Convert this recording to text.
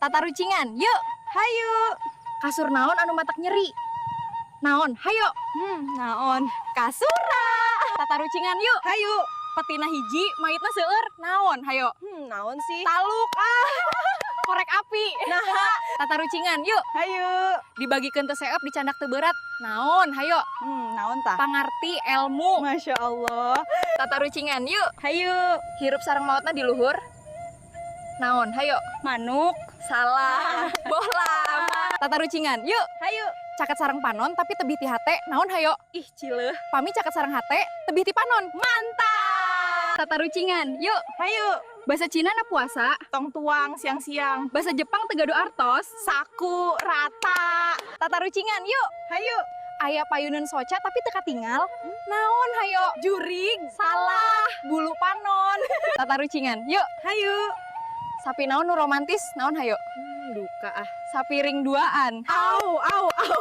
Tatarucingan, yuk. Hayu. Kasur naon anu matak nyeri? Naon? Hayo. Naon? Kasura. Tatarucingan, yuk. Hayu. Petina hiji, maitna seueur. Naon? Hayo. Naon sih? Taluk ah. Korek api. Nah, Tatarucingan, yuk. Hayu. Dibagikeun teu seep, dicandak teu beurat. Naon? Hayo. Naon tah? Pangarti ilmu. Masya Allah. Tatarucingan, yuk. Hayu. Hirup sareng maotna di luhur. Naon? Hayo. Manuk. Salah. Bohlam. Tatarucingan, yuk. Hayu. Caket sareng panon tapi tebih ti hate. Naon, hayo? Ih, cileuh. Pami caket sareng hate, tebih ti panon. Mantap. Tatarucingan, yuk. Hayu. Bahasa Cina na puasa, Tong tuang siang-siang. Bahasa Jepang teu gaduh artos. Saku rata. Tatarucingan, yuk. Hayu. Aya payuneun soca tapi teu katingal. Naon, hayo? Jurig. Salah, bulu panon. Tatarucingan, yuk. Hayu. Sapi naon nu romantis? Naon, hayo? Duka ah. Sapi ring duaan. Au, au, au.